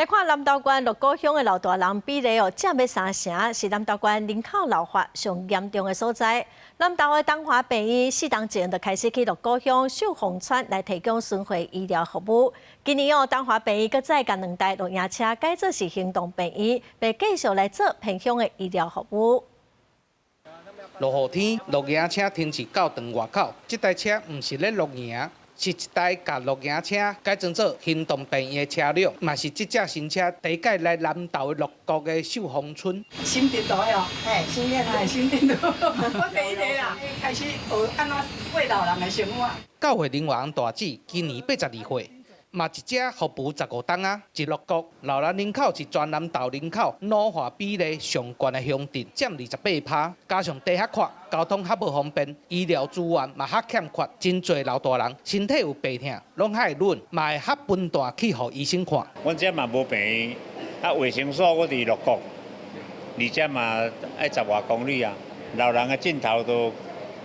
來看南投縣鹿谷鄉的老大人比例哦，占欲三成，是南投縣人口老化上嚴重的所在。南投的東華病院4冬前就開始去鹿谷鄉秀峰村來提供巡迴醫療服務。今年哦，東華病院閣再共兩台露營車改做是行動病院，欲繼續來做偏鄉的醫療服務。落雨天，露營車停佇教堂外口，這台車毋是咧露營。是一台共露營車改裝做行動病院的車輛，嘛是這隻新車第一擺來南投的鹿谷的秀峰村。心電圖哦，嘿，心電圖，心電圖，我第一个啦，開始學按怎過老人的生活。教會林王大姊今年82歲，嘛佇遮服務15冬啊，佇鹿谷老人人口是全南投人口老化比例上懸的鄉鎮，佔28%，加上地較闊，交通較無方便，醫療資源嘛較欠缺，真濟老大人身體有病痛，攏較會忍，嘛會較分段去予醫生看。阮遮嘛無病院，啊衛生所閣佇鹿谷，離遮嘛愛十外公里啊。老人的症頭都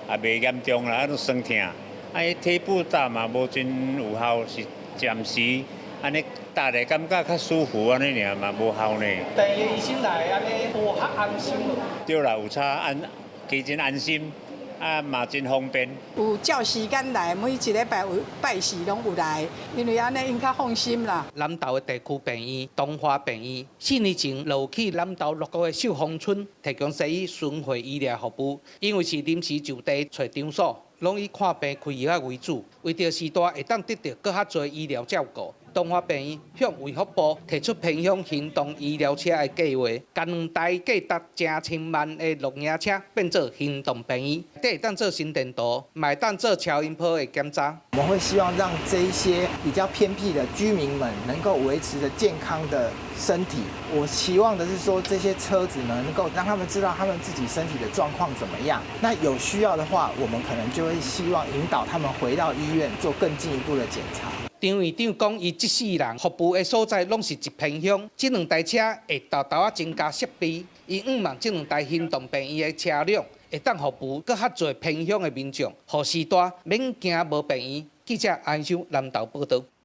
也袂嚴重啦，啊，都酸痛，啊，彼貼布搭嘛無真有效，是暫時按呢搭咧感覺較舒服按呢爾嘛無效呢。病院醫生來按呢有較安心無？對啦，有差安，加真安心，啊嘛真方便。有照時間來，每一禮拜有拜四攏有來，因為按呢𪜶較放心啦。南投的地區病院東華病院，4年前就有去南投鹿谷的秀峰村提供西醫巡迴醫療服務，因為是臨時就地揣場所，攏以看病開藥仔為主，為著序大會當得著閣較濟醫療照顧，東華病院向衛福部提出偏鄉行動醫療車的計劃，共兩台價值成千萬的露營車變做行動病院，會當做心電圖，嘛會當做超音波的檢查。我們會希望讓這一些比較偏僻的居民們能夠維持著健康的身體。我期望的是說，這些車子呢，能夠讓他們知道他們自己身體的狀況怎麼樣。那有需要的話，我們可能就會希望引導他們回到醫院做更進一步的檢查。張院長講，伊這世人服務的所在攏是一偏鄉，這兩台車會沓沓仔增加設備，伊向望這兩台行動病院的車輛會當服務閣較濟偏鄉的民眾，予序大免驚無病院。記者安修南投報導。